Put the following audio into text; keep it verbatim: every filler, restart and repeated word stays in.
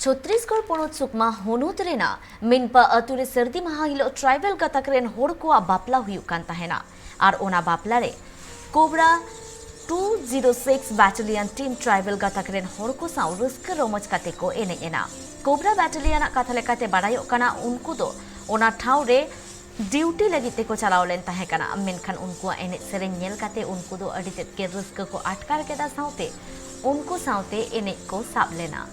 ᱪᱷᱚᱛᱨᱤᱥᱜᱚᱲ ᱯᱚᱱᱚᱛ ᱥᱩᱠᱢᱟ ᱦᱚᱱᱚᱛ ᱨᱮᱱᱟᱜ ᱢᱤᱱᱯᱟ ᱟᱹᱛᱩ ᱨᱮ ᱥᱟᱹᱨᱫᱤ ᱢᱟᱦᱟ ᱦᱤᱞᱳᱜ ᱴᱨᱟᱭᱵᱟᱞ ᱜᱟᱛᱟᱠ ᱨᱮᱱ ᱦᱚᱲ ᱠᱚᱣᱟᱜ ᱵᱟᱯᱞᱟ ᱦᱩᱭᱩᱜ ᱠᱟᱱ ᱛᱟᱦᱮᱱᱟ᱾ ᱟᱨ ᱚᱱᱟ ᱵᱟᱯᱞᱟ ᱨᱮ CoBRA two zero six battalion team tribal ᱜᱟᱛᱟᱠ ᱨᱮᱱ ᱦᱚᱲ ᱠᱚ ᱥᱟᱶ ᱨᱟᱹᱥᱠᱟᱹ ᱨᱚᱢᱚᱡᱽ ᱠᱟᱛᱮ ᱠᱚ ᱮᱱᱮᱡ ᱮᱱᱟ᱾ ᱠᱳᱵᱨᱟ ᱵᱟᱴᱟᱞᱤᱭᱟᱱᱟᱜ ᱠᱟᱛᱷᱟ ᱞᱮᱠᱟᱛᱮ ᱵᱟᱲᱟᱭᱚᱜ ᱠᱟᱱᱟ, ᱩᱱᱠᱩ ᱫᱚ ᱚᱱᱟ ᱴᱷᱟᱶ ᱨᱮ ᱰᱤᱭᱩᱴᱤ ᱞᱟᱹᱜᱤᱫ ᱛᱮᱠᱚ ᱪᱟᱞᱟᱣ ᱞᱮᱱ ᱛᱟᱦᱮᱸ ᱠᱟᱱᱟ, ᱢᱮᱱᱠᱷᱟᱱ ᱩᱱᱠᱩᱣᱟᱜ ᱮᱱᱮᱡ ᱥᱮᱨᱮᱧ ᱧᱮᱞ ᱠᱟᱛᱮ ᱩᱱᱠᱩ ᱫᱚ ᱟᱹᱰᱤ ᱛᱮᱫ ᱜᱮ ᱨᱟᱹᱥᱠᱟᱹ ᱠᱚ ᱟᱴᱠᱟᱨ ᱠᱮᱫᱟ, ᱥᱟᱶᱛᱮ ᱩᱱᱠᱩ ᱥᱟᱶᱛᱮ ᱮᱱᱮᱡ ᱠᱚ ᱥᱟᱵ ᱞᱮᱱᱟ᱾